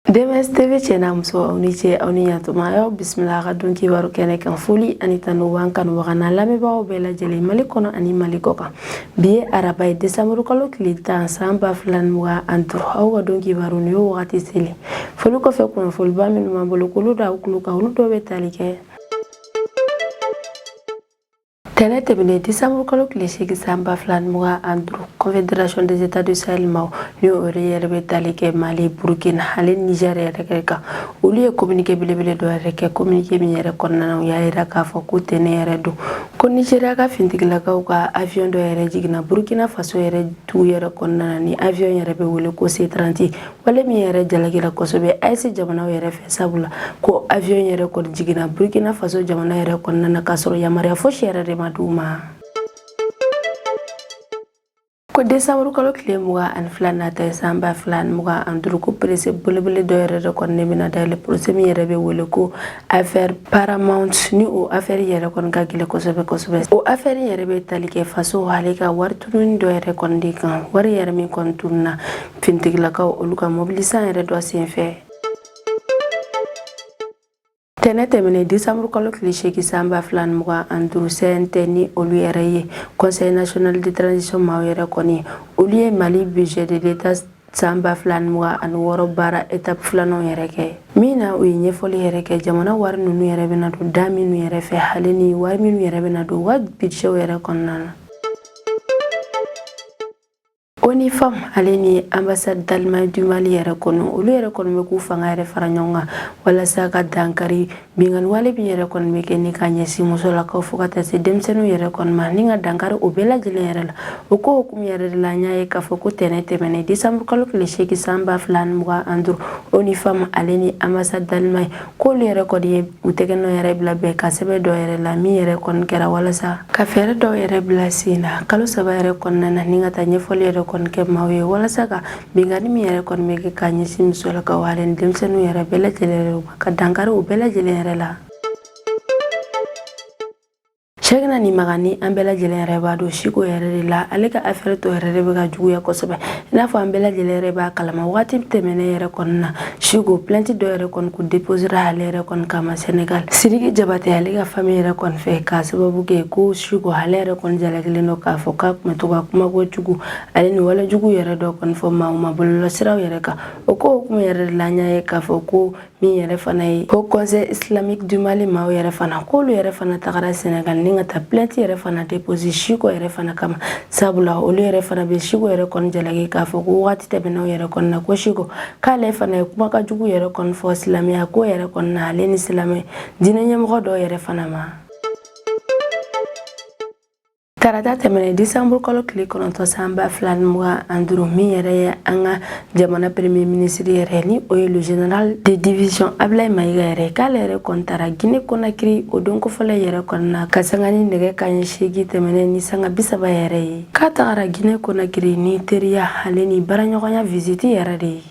DMS TV cɛ n'a muso, aw ni ce, aw ni ɲatuma. Aw bisimila a ka don kibaru kɛnɛ kan. Foli ani tanu b'an kanubaga n'a lamɛnbagaw bɛɛ lajɛlen, Mali kɔnɔ ani Mali kɔ kan. Bi ye araba ye, desanburu kalo tile 10, san 2025. Aw ka don kibaru, nin y'o wagati selen. Foli kɔfɛ, kunnafoniba minnu b'an bolo k'olu da aw tulo kan, olu dɔw bɛ tali kɛ: Tɛnɛ tɛmɛnen, desanburu kalo tile 8, san 2025, Confédération des États du Sahel maaw, ni o yɛrɛ bɛ tali kɛ Mali, Burukina ale Niger yɛrɛ kɛ kan, olu ye communiqué belebele dɔ yɛrɛ kɛ. Communiqué min yɛrɛ kɔnɔna na, u y'a yira k'a fɔ ko tɛnɛ yɛrɛ don ko Nigéria ka fintigilakaw ka avion dɔ yɛrɛ jiginna Burukina Faso yɛrɛ dugu yɛrɛ kɔnɔna na. Ni avion yɛrɛ bɛ wele ko C30, wale min yɛrɛ jalakira kosɛbɛ AES jamanaw yɛrɛ fɛ, sabula ko avion yɛrɛ kɔni jiginna Burkina Faso jamana yɛrɛ kɔnɔna na k'a sɔrɔ yamaruya fosi yɛrɛ de ma d'u ma. Ko desanburu kalo tile 22 nata ye, san 2025, ko procès belebele dɔ yɛrɛ de kɔni bɛna dayɛlɛ, procès min yɛrɛ bɛ wele ko affaire Paramount. Ni o affaire yɛrɛ kɔni ka gɛlɛn kosɛbɛ kosɛbɛ. O affaire yɛrɛ bɛ tali kɛ faso ale ka wari tununi dɔ yɛrɛ kɔni de kan, wari yɛrɛ min kɔni tununa fintigilakaw olu ka mobili san yɛrɛ dɔ senfɛ. Tɛnɛ tɛmɛnen, desanburu kalo tile 8, san 2025, CNT, ni olu yɛrɛ ye Conseil national de transition maaw yɛrɛ kɔni, olu ye Mali budget de l'État san 2026 baara étape filanan yɛrɛ kɛ, min na u ye ɲɛfɔli yɛrɛ kɛ jamana wari ninnu yɛrɛ bɛna don da minnu yɛrɛ fɛ, hali ni wari minnu yɛrɛ bɛna don u ka budget yɛrɛ kɔnɔna na. ONU Femmes ale ni ambassade d'Allemagne du Mali yɛrɛ kɔnɔ, olu yɛrɛ kɔni bɛ k'u fanga yɛrɛ fara ɲɔgɔn kan walasa ka dankari binkanni wale min yɛrɛ kɔni bɛ kɛ ni ka ɲɛsin musolakaw fo ka taa se denmisɛnninw yɛrɛ kɔni ma, ni ka dankari o bɛɛ lajɛlen yɛrɛ la. O ko hukumu yɛrɛ de la, an y'a ye k'a fɔ ko tɛnɛ tɛmɛnen, desanburu kalo tile 8, san 2025, ONU Femmes ale ni ambassade d'Allemagne, k'olu yɛrɛ kɔni ye u tɛgɛ nɔ yɛrɛ bila bɛn ka sɛbɛn dɔ yɛrɛ la, min yɛrɛ kɔni kɛra walasa ka fɛɛrɛ dɔw yɛrɛ bila sen na kalo 3 yɛrɛ kɔnɔna na, ni ka taa ɲɛfɔli yɛrɛ kɔni kɛ maaw ye walasa ka binkanni min yɛrɛ kɔni bɛ kɛ ka ɲɛsin musolakaw ale ni denmisɛnninw yɛrɛ bɛɛ lajɛlen yɛrɛ, ka dankari o bɛɛ lajɛlen yɛrɛ la. Cheickna Nimaga, ni an bɛɛ lajɛlen yɛrɛ b'a dɔn, siko yɛrɛ de la, ale ka affaire tɔ yɛrɛ de bɛ ka juguya kosɛbɛ. I n'a fɔ an bɛɛ lajɛlen yɛrɛ b'a kalama, waati tɛmɛnen yɛrɛ kɔnɔna na, siko plainte dɔ yɛrɛ kɔni kun déposera ale yɛrɛ kɔni kama Sénégal, Sidiki Jabate ale ka famille yɛrɛ kɔni fɛ, k'a sababu kɛ ko siko ale yɛrɛ kɔni jalakilen don k'a fɔ k'a tun bɛ to ka kumako jugu ale ni wale jugu yɛrɛ dɔ kɔni fɔ maaw ma bɔlɔlɔsiraw yɛrɛ kan. O ko hukumu yɛrɛ de la, an y'a ye k'a fɔ ko min yɛrɛ fana ye Haut Conseil islamique du Mali maaw yɛrɛ fana, k'olu yɛrɛ fana tagara Sénégal ni ka taa plainte yɛrɛ fana déposer siko yɛrɛ fana kama, sabula olu yɛrɛ fana bɛ siko yɛrɛ kɔni jalaki k'a fɔ ko waati tɛmɛnenw yɛrɛ kɔni na, ko siko k'ale fana ye kumaka jugu yɛrɛ kɔni fɔ silamɛya ko yɛrɛ kɔni na, ale ni silamɛ diinɛ ɲɛmɔgɔ dɔw yɛrɛ fana ma. Tarata tɛmɛnen, desanburu kalo tile 9, san 2025, min yɛrɛ ye an ka jamana premier ministre yɛrɛ, ni o ye le général de division Ablaye Mayiga yɛrɛ, k'ale yɛrɛ kɔni taara Guinée Conakry o don kofɔlɔ yɛrɛ kɔni na, ka sanga ni nɛgɛ kanɲɛ 8 tɛmɛnen ni sanga 30 yɛrɛ ye, k'a tagara Guinée Conakry ni teriya ale ni baaraɲɔgɔnya visite yɛrɛ de ye.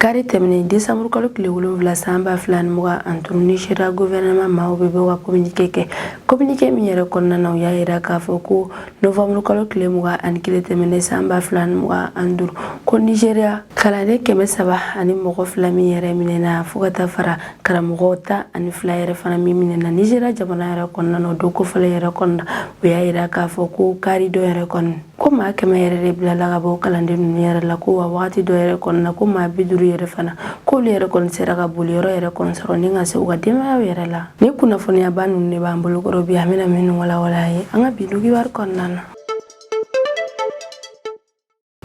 Kari tɛmɛnen, desanburu kalo tile 7, san 2025, Nigéria gouvernement maaw bɛ bɔ ka communiqué kɛ. Communiqué min yɛrɛ kɔnɔna na, u y'a yira k'a fɔ ko novembre kalo tile 21 tɛmɛnen, san 2025, ko Nigéria kalanden 302 min yɛrɛ minɛna, fo ka taa fara karamɔgɔ 12 yɛrɛ fana min minɛna Nigéria jamana yɛrɛ kɔnɔna na, o don kofɔlɔ yɛrɛ kɔnɔna, u y'a yira k'a fɔ ko kari dɔ yɛrɛ kɔni, ko maa 100 yɛrɛ de bilala ka bɔ kalanden ninnu yɛrɛ la, ko wa wagati dɔ yɛrɛ kɔnɔna, ko maa 50 yɛrɛ fana, k'olu yɛrɛ kɔni sera ka boli yɔrɔ yɛrɛ kɔni sɔrɔ ni ka se u ka denbayaw yɛrɛ la. Ni kunnafoniyaba ninnu de b'an bolokɔrɔ bi, an bɛna minnu walawala ye an ka bi dukibaru kɔnɔna na.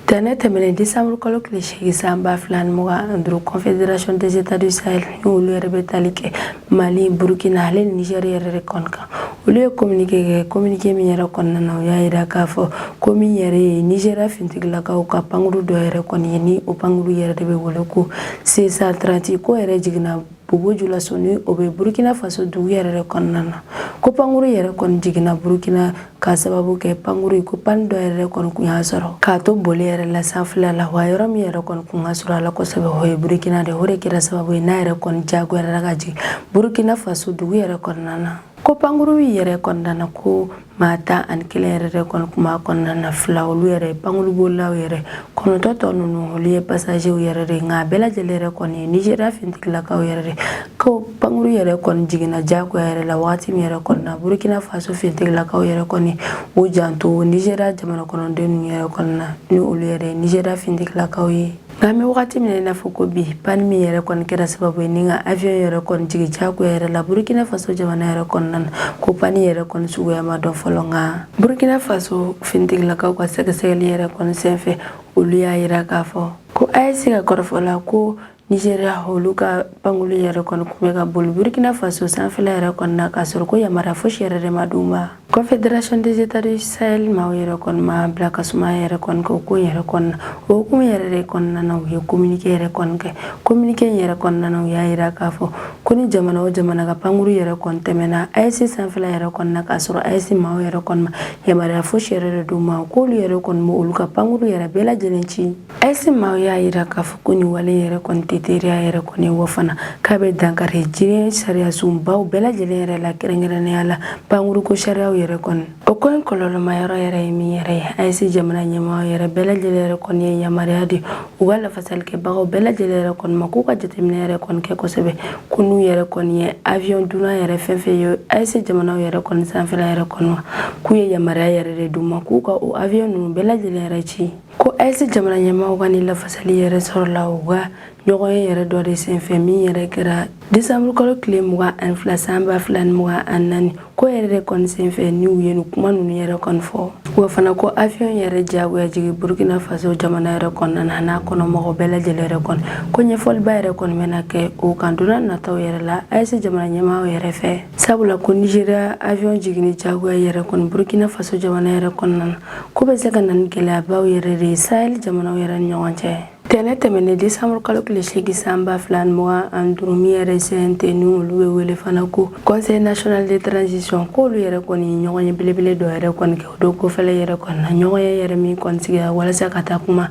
Tɛnɛ tɛmɛnen, desanburu kalo tile 8, san 2025, Confédération des États du Sahel, ni olu yɛrɛ bɛ tali kɛ Mali, Burukina ale ni Niger yɛrɛ de kɔni kan, olu ye communiqué kɛ. Communiqué min yɛrɛ kɔnɔna na, u y'a yira k'a fɔ ko min yɛrɛ ye Nigéria fintigilakaw ka pankuru dɔ yɛrɛ kɔni ye, ni o pankuru yɛrɛ de bɛ wele ko C130, ko yɛrɛ jiginna Bobo Julaso, ni o bɛ Burukina Faso dugu yɛrɛ de kɔnɔna na, ko pankuru yɛrɛ kɔni jiginna Burukina k'a sababu kɛ pankuru ye, ko panne dɔ yɛrɛ kɔni kun y'a sɔrɔ k'a to boli yɛrɛ la sanfɛla la, wa yɔrɔ min yɛrɛ kɔni kun ka sɔrɔ a la kosɛbɛ, o ye Burukina de. O de kɛra sababu ye n'a yɛrɛ kɔni jagoyara ka jigin Burukina Faso dugu yɛrɛ kɔnɔna na. Ko pankuru yɛrɛ kɔnɔna na, ko maa 11 yɛrɛ de kɔni tun b'a kɔnɔna na. Fila, olu yɛrɛ pankurubolilaw yɛrɛ, 9 tɔ ninnu, olu ye passagerw yɛrɛ de. Nka a bɛɛ lajɛlen yɛrɛ kɔni ye Nizeriya finitigilakaw yɛrɛ de. Ko pankuru yɛrɛ kɔni jiginna diyagoya yɛrɛ la wagati min yɛrɛ kɔni na, Burukina Faso finitigilakaw yɛrɛ kɔni u janto Nizeriya jamana kɔnɔden ninnu yɛrɛ kɔni na, ni olu yɛrɛ ye Nizeriya finitigilakaw ye. Nka an bɛ wagati min na i n'a fɔ ko bi, panne min yɛrɛ kɔni kɛra sababu ye ni ka avion yɛrɛ kɔni jigin diyagoya yɛrɛ la Burukina Faso jamana yɛrɛ kɔnɔna na, ko panne yɛrɛ kɔni suguya ma dɔn fɔlɔ. Nka Burukina Faso finitigilakaw ka sɛgɛsɛgɛli yɛrɛ kɔni senfɛ, olu y'a yira k'a fɔ ko AES ka kɔrɔfɔ la, ko Nizeriya olu ka pankulu yɛrɛ kɔni tun bɛ ka boli Burukina Faso sanfɛla yɛrɛ kɔni na, k'a sɔrɔ ko yamaruya fosi yɛrɛ de ma d'u ma. Confédération des États du Sahel maaw yɛrɛ kɔni ma bila ka suma yɛrɛ kɔni kɛ o ko yɛrɛ kɔni na. O hukumu yɛrɛ de kɔnɔna na, u ye communiqué yɛrɛ kɔni kɛ. Communiqué in yɛrɛ kɔnɔna na, u y'a yira k'a fɔ ko ni jamana o jamana ka pankuru yɛrɛ kɔni tɛmɛna AES sanfɛla yɛrɛ kɔni na, k'a sɔrɔ AES maaw yɛrɛ kɔni ma yamaruya fosi yɛrɛ de d'u ma, k'olu yɛrɛ kɔni b'olu ka pankuru yɛrɛ bɛɛ lajɛlen ci. AES maaw y'a yira k'a fɔ ko nin wale yɛrɛ kɔni tɛ teriya yɛrɛ kɔni wa fana k'a bɛ dankari diɲɛ sariyasunbaw bɛɛ lajɛlen yɛrɛ la, kɛrɛnkɛrɛnnenya la pankuruko sariyaw yɛrɛ kɔni. O ko in kɔlɔlɔma yɔrɔ yɛrɛ ye min yɛrɛ ye, AES jamana ɲɛmaaw yɛrɛ bɛɛ lajɛlen yɛrɛ kɔni ye yamaruya di u ka lafasalikɛbagaw bɛɛ lajɛlen yɛrɛ kɔni ma, k'u ka jateminɛ yɛrɛ kɔni kɛ kosɛbɛ, ko n'u yɛrɛ kɔni ye avion dunan yɛrɛ fɛn fɛn ye AES jamanaw yɛrɛ kɔni sanfɛla yɛrɛ kɔni ma, k'u ye yamaruya yɛrɛ de d'u ma k'u ka o avion ninnu bɛɛ lajɛlen yɛrɛ ci. Ko AES jamana ɲɛmaaw ka nin lafasali yɛrɛ sɔrɔla u ka ɲɔgɔnye yɛrɛ dɔ de senfɛ min yɛrɛ kɛra desanburu kalo tile 22 san 2024. Ko yɛrɛ de kɔni senfɛ ni u ye nin kuma ninnu yɛrɛ kɔni fɔ. Wa fana ko avion yɛrɛ diyagoya jigin Burukina Faso jamana yɛrɛ kɔnɔna na n'a kɔnɔ mɔgɔ bɛɛ lajɛlen yɛrɛ kɔni, ko ɲɛfɔliba yɛrɛ kɔni bɛna kɛ o kan donna nataw yɛrɛ la AES jamana ɲɛmaaw yɛrɛ fɛ, sabula ko Nizeriya avion jiginni diyagoya yɛrɛ kɔni Burukina Faso jamana yɛrɛ kɔnɔna na, ko bɛ se ka na ni gɛlɛyabaw yɛrɛ de ye Sahel jamanaw yɛrɛ ni ɲɔgɔn cɛ. Tɛnɛ tɛmɛnen desanburu kalo tile 8 san 2025, min yɛrɛ CNT, ni olu bɛ wele fana ko Conseil national de transition, k'olu yɛrɛ kɔni ɲɔgɔnye belebele dɔ yɛrɛ kɔni kɛ o don kofɛlɛ yɛrɛ kɔni na. Ɲɔgɔnye yɛrɛ min kɔni sigira walasa ka taa kuma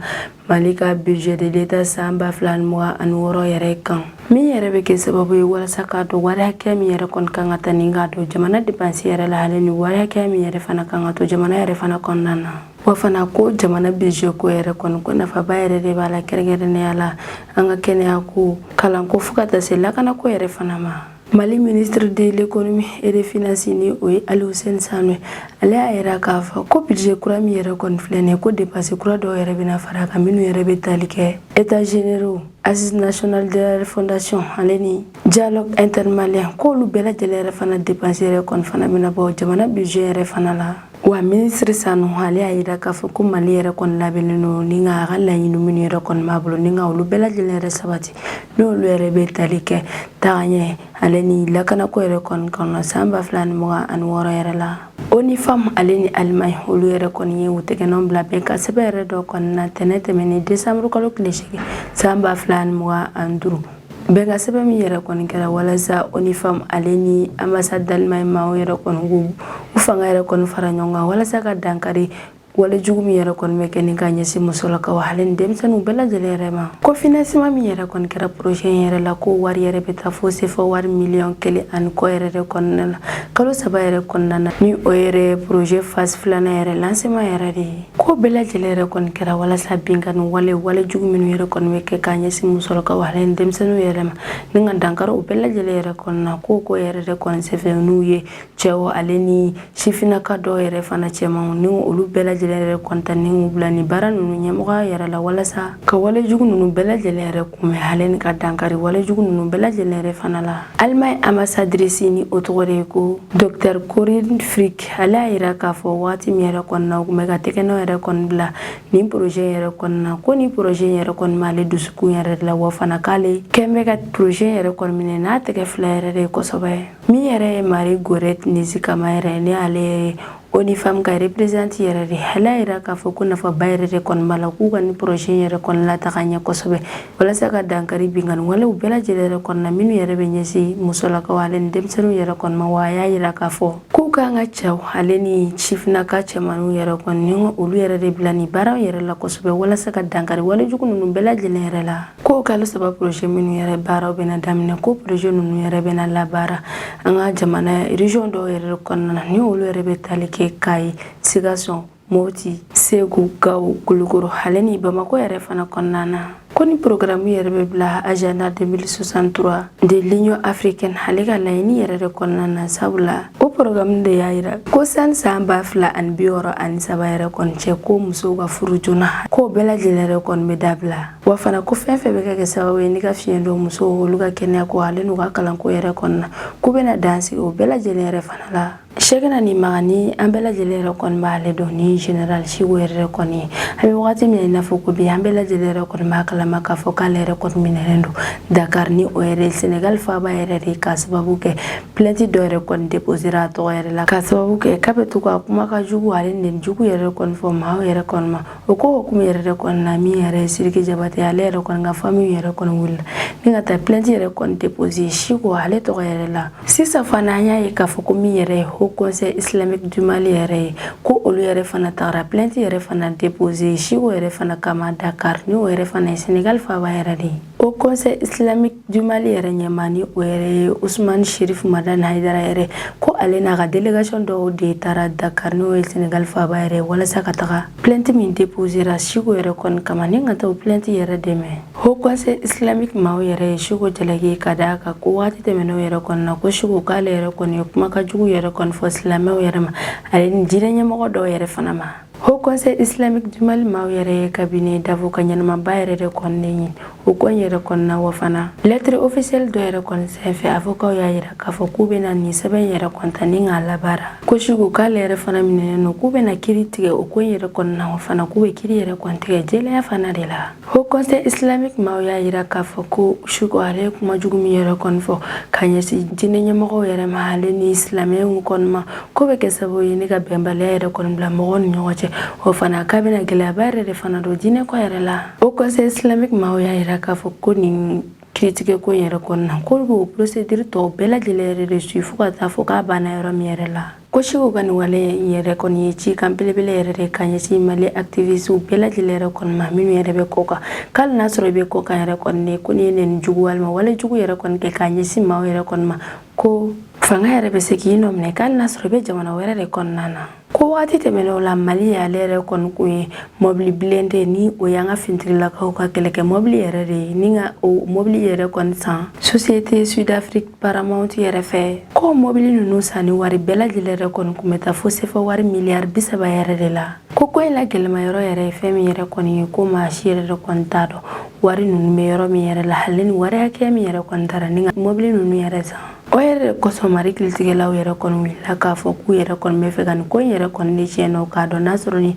Mali ka budget de l'État san 2026 yɛrɛ kan, min yɛrɛ bɛ kɛ sababu ye walasa k'a dɔn wari hakɛ min yɛrɛ kɔni kan ka ta ni k'a don jamana dépense yɛrɛ la, ale ni wari hakɛ min yɛrɛ fana kan ka to jamana yɛrɛ fana kɔnɔna na. Wa fana ko jamana budget ko yɛrɛ kɔni, ko nafaba yɛrɛ de b'a la, kɛrɛnkɛrɛnnenya la an ka kɛnɛya ko, kalanko, fo ka taa se lakanako yɛrɛ fana ma. Mali ministre de l'Économie et des Finances, ni o ye Ali Hussein Sanu ye, ale y'a yira k'a fɔ ko budget kura min yɛrɛ kɔni filɛ nin ye, ko dépense kura dɔw yɛrɛ bɛna fara a kan, minnu yɛrɛ bɛ tali kɛ états généraux, assises nationales de la refondation, ale ni dialogue intermalien, k'olu bɛɛ lajɛlen yɛrɛ fana dépense yɛrɛ kɔni fana bɛna bɔ jamana budget yɛrɛ fana la. Wa minisiri Sanu, ale y'a yira k'a fɔ ko Mali yɛrɛ kɔni labɛnnen don ni ka a ka laɲini minnu yɛrɛ kɔni b'a bolo, ni ka olu bɛɛ lajɛlen yɛrɛ sabati, n'olu yɛrɛ bɛ tali kɛ tagaɲɛ ale ni lakanako yɛrɛ kɔni kɔnɔ san 2026 yɛrɛ la. ONU Femmes ale ni Allemagne, olu yɛrɛ kɔni ye u tɛgɛnɔ bila bɛnkan sɛbɛn yɛrɛ dɔ kɔni na tɛnɛ tɛmɛnen desanburu kalo tile 8 san 2025. Bɛnkan sɛbɛn min yɛrɛ kɔni kɛra walasa ONU Femmes ale ni ambassade d'Allemagne maaw yɛrɛ kɔni k'u u fanga yɛrɛ kɔni fara ɲɔgɔn kan walasa ka dankari wale jugu min yɛrɛ kɔni bɛ kɛ ni ka ɲɛsin musolakaw ale ni denmisɛnninw bɛɛ lajɛlen yɛrɛ ma. Ko financement min yɛrɛ kɔni kɛra projet in yɛrɛ la, ko wari yɛrɛ bɛ taa fo CFA wari miliyɔn 1 ani kɔ yɛrɛ de kɔnɔna na kalo 3 yɛrɛ kɔnɔna na, ni o yɛrɛ projet phase filanan yɛrɛ lancement yɛrɛ de ye. Ko bɛɛ lajɛlen yɛrɛ kɔni kɛra walasa binkanni wale jugu minnu yɛrɛ kɔni bɛ kɛ k'a ɲɛsin musolakaw ale ni denmisɛnninw yɛrɛ ma, ni ka dankari o bɛɛ lajɛlen yɛrɛ kɔnɔna na. Ko yɛrɛ de kɔni senfɛ, n'u ye cɛw ale ni sifinnaka dɔw yɛrɛ fana cɛmanw, ni olu bɛɛ lajɛlen yɛrɛ kɔni ta ni k'u bila nin baara ninnu ɲɛmɔgɔya yɛrɛ la, walasa ka wale jugu ninnu bɛɛ lajɛlen yɛrɛ kunbɛn ale ni ka dankari wale jugu ninnu bɛɛ lajɛlen yɛrɛ fana la. Allemagne ambassadrice, ni o tɔgɔ de ye ko Docteur Corinne Frick, ale y'a yira k'a fɔ waati min yɛrɛ kɔni na u tun bɛ ka tɛgɛnɔ yɛrɛ kɔni bila nin projet yɛrɛ kɔni na, ko nin projet yɛrɛ kɔni b'ale dusukun yɛrɛ de la, wa fana k'ale kɛn bɛ ka projet yɛrɛ kɔni minɛ n'a tɛgɛ fila yɛrɛ de ye kosɛbɛ. Min yɛrɛ ye Marie Gorette Nizigama yɛrɛ, ni ale ye ONU Femmes ka représentante yɛrɛ de, ale y'a yira k'a fɔ ko nafaba yɛrɛ de kɔni b'a la k'u ka nin projet yɛrɛ kɔni lataga ɲɛ kosɛbɛ, walasa ka dankari binkanni walew bɛɛ lajɛlen yɛrɛ kɔni na minnu yɛrɛ bɛ ɲɛsin musolakaw ale ni denmisɛnninw yɛrɛ kɔni ma. Wa a y'a yira k'a fɔ k'u k'an ka cɛw ale ni sifinnaka cɛmanninw yɛrɛ kɔni ni olu yɛrɛ de bila nin baaraw yɛrɛ la kosɛbɛ, walasa ka dankari walejugu ninnu bɛɛ lajɛlen yɛrɛ la. Ko kalo 3 projet minnu yɛrɛ baaraw bɛna daminɛ, ko projet ninnu yɛrɛ bɛna labaara an ka jamana région dɔw yɛrɛ kɔnɔna na, ni olu yɛrɛ bɛ tali kɛ Kayi, Sikaso, Moti, Segu, Gawo, Kulukoro ale ni Bamakɔ yɛrɛ fana kɔnɔna na. Ko ni programme yɛrɛ bɛ bila agenda 2063 de l'Union africaine ale ka laɲini yɛrɛ de kɔnɔna na, sabula o programme de y'a yira ko sani san 2063 yɛrɛ kɔni cɛ, ko musow ka furu joona k'o bɛɛ lajɛlen yɛrɛ kɔni bɛ dabila. Wa fana ko fɛn fɛn bɛ ka kɛ sababu ye ni ka fiɲɛ don musow olu ka kɛnɛya ko ale n'u ka kalanko yɛrɛ kɔnɔna na, k'u bɛna dan sigi o bɛɛ lajɛlen yɛrɛ fana la. Cheickna Nimagani, an bɛɛ lajɛlen yɛrɛ kɔni b'ale dɔn ni général Chico yɛrɛ kɔni ye. An bɛ wagati min na i n'a fɔ ko bi, an bɛɛ lajɛlen yɛrɛ kɔni b'a kalama k'a fɔ k'ale yɛrɛ kɔni minɛnen don Dakar, ni o yɛrɛ Sénégal faaba yɛrɛ de, k'a sababu kɛ plainte dɔ yɛrɛ kɔni déposera a tɔgɔ yɛrɛ la, k'a sababu kɛ k'a bɛ to ka kuma ka jugu ale nɛni jugu yɛrɛ kɔni fɔ maaw yɛrɛ kɔni ma. O ko hukumu yɛrɛ de kɔni na, min yɛrɛ ye Sidiki Jabate, ale yɛrɛ kɔni ka famille yɛrɛ kɔni wulila ni ka taa plainte yɛrɛ kɔni déposé Chico ale tɔgɔ yɛrɛ la. Sisan fana, an y'a ye k'a fɔ ko min yɛrɛ ye Haut Conseil islamique du Mali yɛrɛ ye, ko olu yɛrɛ fana tagara plainte yɛrɛ fana déposé Chico yɛrɛ fana kama Dakar, ni o yɛrɛ fana ye Sénégal faaba yɛrɛ de ye. Haut Conseil islamique du Mali yɛrɛ ɲɛmaa, ni o yɛrɛ ye Ousmane Chérif Madani Haidara yɛrɛ, ko ale n'a ka délégation dɔw de taara Dakar, n'o ye Sénégal faaba yɛrɛ ye, walasa ka taga plainte min déposera Chico yɛrɛ kɔni kama, ni ka taa o plainte yɛrɛ dɛmɛ. Haut Conseil islamique maaw yɛrɛ ye Chico jalaki ka d'a kan ko waati tɛmɛnenw yɛrɛ kɔni na, ko Chico k'ale yɛrɛ kɔni ye kuma ka jugu yɛrɛ kɔni fɔ silamɛw yɛrɛ ma ale ni diinɛ ɲɛmɔgɔ dɔw yɛrɛ fana ma. Haut Conseil islamique du Mali maaw yɛrɛ ye cabinet d'avocat ɲɛnamaba yɛrɛ de kɔni ɲini o ko in yɛrɛ kɔnɔna. Wa fana, lettre officielle dɔ yɛrɛ kɔni senfɛ, avocat y'a yira k'a fɔ k'u bɛna nin sɛbɛn yɛrɛ kɔni ta ni k'a labaara, ko Chico k'ale yɛrɛ fana minɛnen don, k'u bɛna kiiri tigɛ o ko in yɛrɛ kɔnɔna. Wa fana, k'u bɛ kiiri yɛrɛ kɔni tigɛ jɛlenya fana de la. Haut Conseil islamique maaw y'a yira k'a fɔ ko Chico ale ye kuma jugu min yɛrɛ kɔni fɔ ka ɲɛsin diinɛ ɲɛmɔgɔw yɛrɛ ma ale ni silamɛw kɔni ma, ko bɛ kɛ sababu ye ni ka bɛnbaliya yɛrɛ kɔni bila mɔgɔw ni ɲɔgɔn cɛ. O fana k'a bɛna gɛlɛyaba yɛrɛ de fana don diinɛ ko yɛrɛ la. Haut Conseil islamique maaw y'a yira k'a fɔ ko nin kiiritigɛ ko in yɛrɛ kɔnɔna, ko b'o procédure tɔw bɛɛ lajɛlen yɛrɛ de suit fo ka taa fɔ k'a banna yɔrɔ min yɛrɛ la. Ko Chico ka nin wale in yɛrɛ kɔni ye cikan belebele yɛrɛ de ka ɲɛsin Mali activistes bɛɛ lajɛlen yɛrɛ kɔni ma minnu yɛrɛ bɛ kɔ kan, k'ale n'a sɔrɔ i bɛ kɔ kan yɛrɛ kɔni de, ko n'i ye nɛni jugu walima wale jugu yɛrɛ kɔni kɛ k'a ɲɛsin maaw yɛrɛ kɔni ma, ko fanga yɛrɛ bɛ se k'i nɔ minɛ, k'ale n'a sɔrɔ i bɛ jamana wɛrɛ de kɔnɔna na. Ko waati tɛmɛnenw la, Mali ale yɛrɛ kɔni kun ye mɔbili blindé, ni o y'an ka finitigilakaw ka kɛlɛkɛ mɔbili yɛrɛ de ye, ni ka o mɔbili yɛrɛ kɔni san société Sud-Afrique Paramount yɛrɛ fɛ. Ko mɔbili ninnu sanni wari bɛɛ lajɛlen yɛrɛ kɔni kun bɛ taa fo sefa wari miliyari 30 yɛrɛ de la. Ko in la gɛlɛma yɔrɔ yɛrɛ ye fɛn min yɛrɛ kɔni ye, ko maa si yɛrɛ de kɔni t'a dɔn wari ninnu bɛ yɔrɔ min yɛrɛ la ale ni wari hakɛya min yɛrɛ kɔni taara ni ka mɔbili ninnu yɛrɛ san. O yɛrɛ de kosɔn, Mali kiiritigɛlaw yɛrɛ kɔni wulila k'a fɔ k'u yɛrɛ kɔni bɛ fɛ ka nin ko in yɛrɛ kɔni de tiɲɛ nɔ, k'a dɔn n'a sɔrɔ ni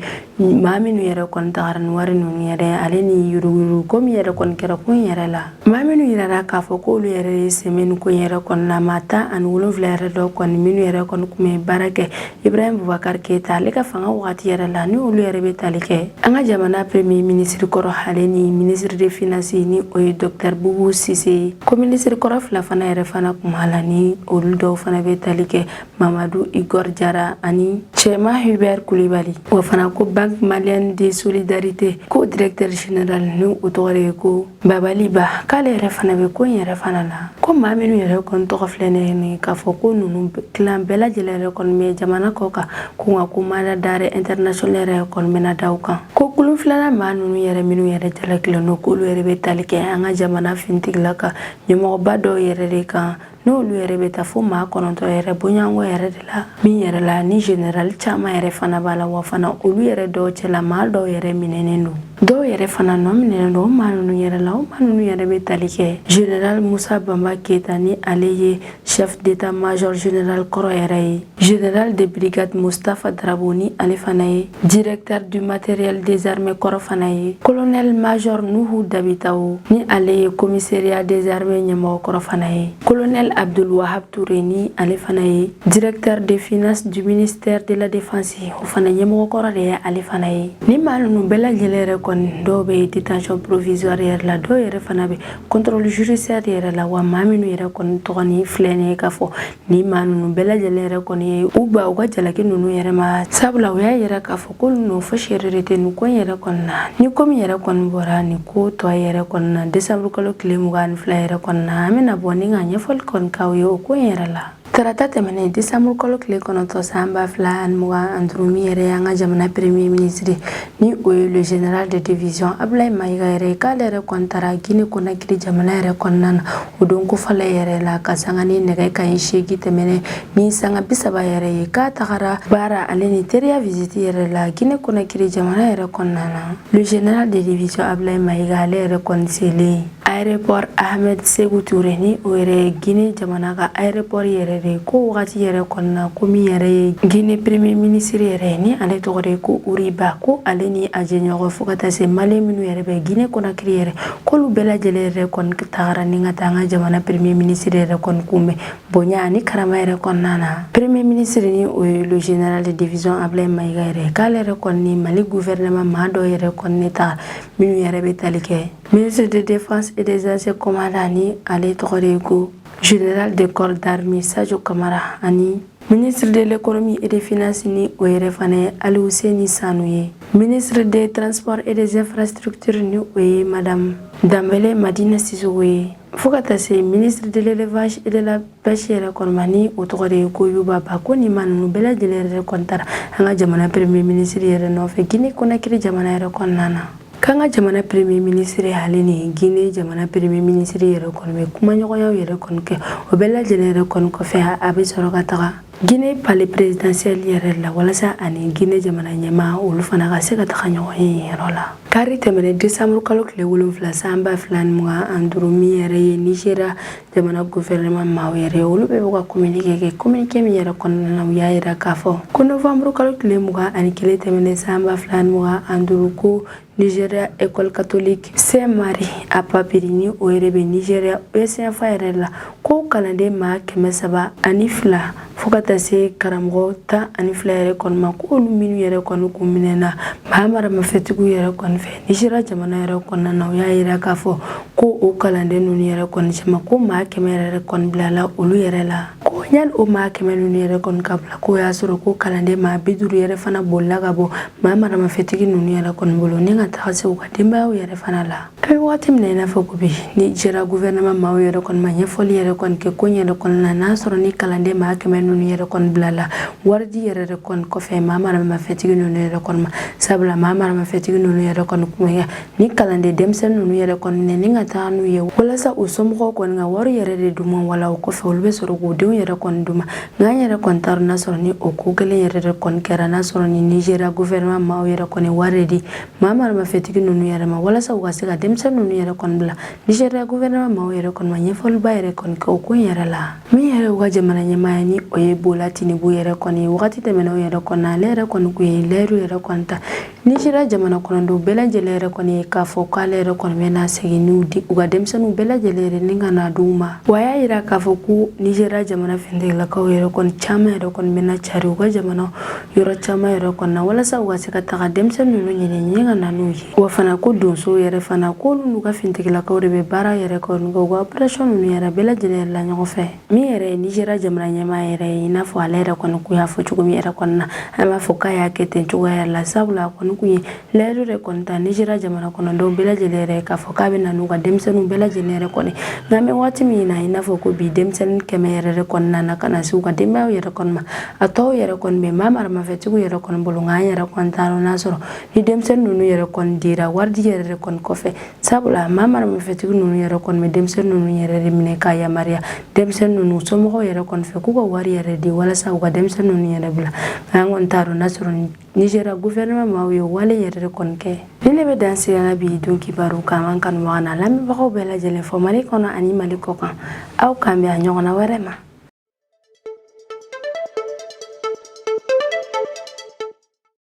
maa minnu yɛrɛ kɔni tagara ni wari ninnu yɛrɛ ale ni yuruguyurugu ko min yɛrɛ kɔni kɛra ko in yɛrɛ la. Maa minnu yirara k'a fɔ k'olu yɛrɛ ye sen bɛ nin ko in yɛrɛ kɔni na, maa 17 yɛrɛ dɔ kɔni minnu yɛrɛ kɔni tun bɛ baara kɛ Ibrahim Boubacar Keita ale ka fanga wagati yɛrɛ la, ni olu yɛrɛ bɛ tali kɛ an ka jamana premier ministre kɔrɔ ale ni ministre de finance, ni o ye docteur Boubou Cissé. Ko ministre kɔrɔ fila fana yɛrɛ fana kun b'a la, ni olu dɔw fana bɛ tali kɛ Mamadu Igor Jara ani Cɛma Hubert Coulibaly. O fana, ko Banque malienne de solidarité ko directeur général, ni o tɔgɔ de ye ko Babali Ba, k'ale yɛrɛ fana bɛ ko in yɛrɛ fana la. Ko maa minnu yɛrɛ kɔni tɔgɔ filɛ nin ye k'a fɔ ko ninnu kilan bɛɛ lajɛlen yɛrɛ kɔni bɛ jamana kɔ kan, ko nka ko mandat d'arrêt international yɛrɛ kɔni bɛna da u kan. Ko kulun filanan maa ninnu yɛrɛ minnu yɛrɛ jalakilen don, k'olu yɛrɛ bɛ tali kɛ an ka jamana finitigila ka ɲɛmɔgɔba dɔw yɛrɛ de kan, n'olu yɛrɛ bɛ taa fo maa 9 yɛrɛ bonyanko yɛrɛ de la, min yɛrɛ la ni général caman yɛrɛ fana b'a la. Wa fana, olu yɛrɛ dɔw cɛla, maa dɔw yɛrɛ minɛnen don. Dɔw yɛrɛ fana nɔ minɛnen don o maa ninnu yɛrɛ la. O maa ninnu yɛrɛ bɛ tali kɛ général Musa Banba Keyita, ni ale ye chef d'état-major général kɔrɔ yɛrɛ ye, général de brigade Mustapha Drabo, ni ale fana ye directeur du matériel des armées kɔrɔ fana ye, colonel major Nuhu Dabitawo, ni ale ye commissariat des armées ɲɛmɔgɔ kɔrɔ fana ye, colonel Abdul Wahab Touré, ni ale fana ye directeur des finances du ministère de la défense, o fana ɲɛmɔgɔ kɔrɔ de ye ale fana ye. Ni maa ninnu bɛɛ lajɛlen yɛrɛ kɔni, dɔw bɛ détention provisoire yɛrɛ la, dɔw yɛrɛ fana bɛ contrôle judiciaire yɛrɛ la. Wa maa minnu yɛrɛ kɔni tɔgɔ ni filɛ nin ye k'a fɔ ni maa ninnu bɛɛ lajɛlen yɛrɛ kɔni ye u ba u ka jalaki ninnu yɛrɛ ma, sabula u y'a yira k'a fɔ ko ninnu fosi yɛrɛ de tɛ nin ko in yɛrɛ kɔni na. Ni ko min yɛrɛ kɔni bɔra nin ko tɔ yɛrɛ kɔni na décembre kalo tile 22 yɛrɛ kɔni na, an bɛna bɔ ni ka ɲɛfɔli kɔni k'aw ye o ko in yɛrɛ la. Tarata tɛmɛnen, décembre kalo tile 9 san 2025, min yɛrɛ y'an ka jamana premier ministre, ni o ye le général de division Abulayi Mayiga yɛrɛ ye, k'ale yɛrɛ kɔni taara Guinée Conakry jamana yɛrɛ kɔnɔna na o don kofɔla yɛrɛ la, ka sanga ni nɛgɛ kanɲɛ 8 tɛmɛnen ni sanga 30 yɛrɛ ye, k'a tagara baara ale ni teriya visite yɛrɛ la Guinée Conakry jamana yɛrɛ kɔnɔna na. Le général de division Abulayi Mayiga, ale yɛrɛ kɔni selen aéroport Ahmed Sékou Touré, ni o yɛrɛ ye Guinée jamana ka aéroport yɛrɛ de, ko wagati yɛrɛ kɔnɔna ko min yɛrɛ ye Guinée premier ministre yɛrɛ, ni ale tɔgɔ de ko Oury Bah, ko ale ni a jɛɲɔgɔn, fo ka taa se Malien minnu yɛrɛ bɛ Guinée Conakry yɛrɛ, k'olu bɛɛ lajɛlen yɛrɛ kɔni tagara ni ka taa an ka jamana premier ministre yɛrɛ kɔni kunbɛn bonya ani karama yɛrɛ kɔnɔna na. Premier ministre, ni o ye le général de division Ablaye Mayiga yɛrɛ, k'ale yɛrɛ kɔni ni Mali gouvernement maa dɔw yɛrɛ kɔni ta, minnu yɛrɛ bɛ tali kɛ ministre de défense et des anciens combattants, ni ale tɔgɔ de ye ko général de corps d'armée Sadio Kamara, ani ministre de l'économie et des finances, ni o yɛrɛ fana ye Aliouseni Sanou ye, ministre des transports et des infrastructures, ni o ye madame Dambele Madina Sissoko ye, fo ka taa se ministre de l'élevage et de la pêche yɛrɛ kɔni ma, ni o tɔgɔ de ye ko Yuba Ba. Ko nin maa ninnu bɛɛ lajɛlen yɛrɛ kɔni taara an ka jamana premier ministre yɛrɛ nɔfɛ Guinée Conakry jamana yɛrɛ kɔnɔna na. K'an ka jamana premier ministre, ale ni Guinée jamana premier ministre yɛrɛ kɔni bɛ kumaɲɔgɔnyaw yɛrɛ kɔni kɛ. O bɛɛ lajɛlen yɛrɛ kɔni kɔfɛ, a bɛ sɔrɔ ka taga Guinée palais présidentiel yɛrɛ la, walasa ani Guinée jamana ɲɛmaa, olu fana ka se ka taga ɲɔgɔn ye yɔrɔ la. Kari tɛmɛnen, décembre kalo tile 7 san 2025, min yɛrɛ ye Nigéria jamana gouvernement maaw yɛrɛ ye, olu bɛɛ bɛ ka communiqué kɛ. Communiqué min yɛrɛ kɔnɔna na, u y'a yira k'a fɔ ko novembre kalo tile 21 tɛmɛnen san 2025, ko Nigeria école catholique Saint-Marie à Papiri, ni o yɛrɛ bɛ Nigeria ECFA yɛrɛ la, ko kalanden maa 302, fo ka taa se karamɔgɔ 12 yɛrɛ kɔni ma, ko olu minnu yɛrɛ kɔni kun minɛna maa maramafɛntigiw yɛrɛ kɔni fɛ Nigeria jamana yɛrɛ kɔnɔna na, u y'a yira k'a fɔ ko o kalanden ninnu yɛrɛ kɔni caman, ko maa 100 yɛrɛ kɔni bilala olu yɛrɛ la. Ko yanni o maa 100 ninnu yɛrɛ kɔni ka bila, k'o y'a sɔrɔ ko kalanden maa 50 yɛrɛ fana bolila ka bɔ maa maramafɛntigi ninnu yɛrɛ kɔni bolo ni ka taga se u ka denbayaw yɛrɛ fana la. An bɛ waati min na i n'a fɔ ko bi, Nigéria gouvernement maaw yɛrɛ kɔni ma ɲɛfɔli yɛrɛ kɔni kɛ ko yɛrɛ kɔni na, n'a sɔrɔ ni kalanden maa 100 ninnu yɛrɛ kɔni bilala waridi yɛrɛ de kɔni kɔfɛ maa maramafɛntigi ninnu yɛrɛ kɔni ma, sabula maa maramafɛntigi ninnu yɛrɛ kɔni kun bɛ ni kalanden denmisɛnnin ninnu yɛrɛ kɔni minɛ ni ka taga n'u ye, walasa u somɔgɔw kɔni ka wari yɛrɛ de d'u ma, wala o kɔfɛ olu bɛ sɔrɔ k'u denw yɛrɛ kɔni d'u ma. Nka an yɛrɛ kɔni t'a dɔn n'a sɔrɔ ni o ko kelen yɛrɛ de kɔni kɛra, n'a sɔrɔ ni Nigéria gouvernement maaw yɛrɛ kɔni wari de di maa maramafɛntigi ninnu yɛrɛ ma, walasa u ka se ka denmisɛnnin ninnu yɛrɛ kɔni bila. Nigéria gouvernement maaw yɛrɛ kɔni ma ɲɛfɔliba yɛrɛ kɔni kɛ o ko in yɛrɛ la. Min yɛrɛ u ka jamana ɲɛmaa ye, ni o ye Bola Tinubu yɛrɛ kɔni ye, wagati tɛmɛnenw yɛrɛ kɔni, ale yɛrɛ kɔni kun ye layiru yɛrɛ kɔni ta Nigéria jamana kɔnɔdenw bɛɛ lajɛlen yɛrɛ kɔni ye, k'a fɔ k'ale yɛrɛ kɔni bɛ na segin n'u di u ka denmisɛnninw bɛɛ lajɛlen yɛrɛ ni ka na d'u ma. Wa a y'a yira k'a fɔ ko Nigéria jamana finitigilakaw yɛrɛ kɔni caman yɛrɛ kɔni bɛna cari u ka jamana yɔrɔ caman yɛrɛ kɔni na, walasa u ka se ka taga denmisɛnnin ninnu ɲini ɲini ka na n'u ye. Wa fana ko donsow yɛrɛ fana, k'olu n'u ka finitigilakaw de bɛ baara yɛrɛ kɔni kɛ u ka opération ninnu yɛrɛ bɛɛ lajɛlen yɛrɛ la ɲɔgɔn fɛ. Min yɛrɛ ye Nigéria jamana ɲɛmaa yɛrɛ ye, i n'a fɔ ale yɛrɛ kɔni kun y'a fɔ cogo min yɛrɛ kɔni na, an b'a fɔ k'a y'a kɛ ten cogoya yɛrɛ la, sabula a kɔni kun ye layidu de kɔni ta Nigéria jamana kɔnɔdenw bɛɛ lajɛlen yɛrɛ, k'a fɔ k'a bɛ na n'u ka denmisɛnninw bɛɛ lajɛlen yɛrɛ kɔni. Nka an bɛ waati min na i n'a fɔ ko bi, denmisɛnnin 100 yɛrɛ de kɔni nana ka na se u ka denbayaw yɛrɛ kɔni ma. A tɔw yɛrɛ kɔni bɛ maa maramafɛntigiw yɛrɛ kɔni bolo. Nka an yɛrɛ kɔni t'a dɔn n'a sɔrɔ ni denmisɛnnin ninnu yɛrɛ kɔni dira waridi yɛrɛ de kɔni kɔfɛ, sabula maa maramafɛntigi ninnu yɛrɛ kɔni bɛ denmisɛnnin ninnu yɛrɛ de minɛ k'a yamaruya denmisɛnnin ninnu somɔgɔw yɛrɛ kɔni fɛ k'u ka wari yɛrɛ yɛrɛ di walasa u ka denmisɛnnin ninnu yɛrɛ bila. Nka an kɔni t'a dɔn n'a sɔrɔ Nigéria gouvernement maaw ye wale yɛrɛ de kɔni kɛ. Nin de bɛ dan sigi an ka bi don kibaru kan. An kanubaga n'a lamɛnbagaw bɛɛ lajɛlen fo Mali kɔnɔ ani Mali kɔ kan. Aw k'an bɛn a ɲɔgɔnna wɛrɛ ma.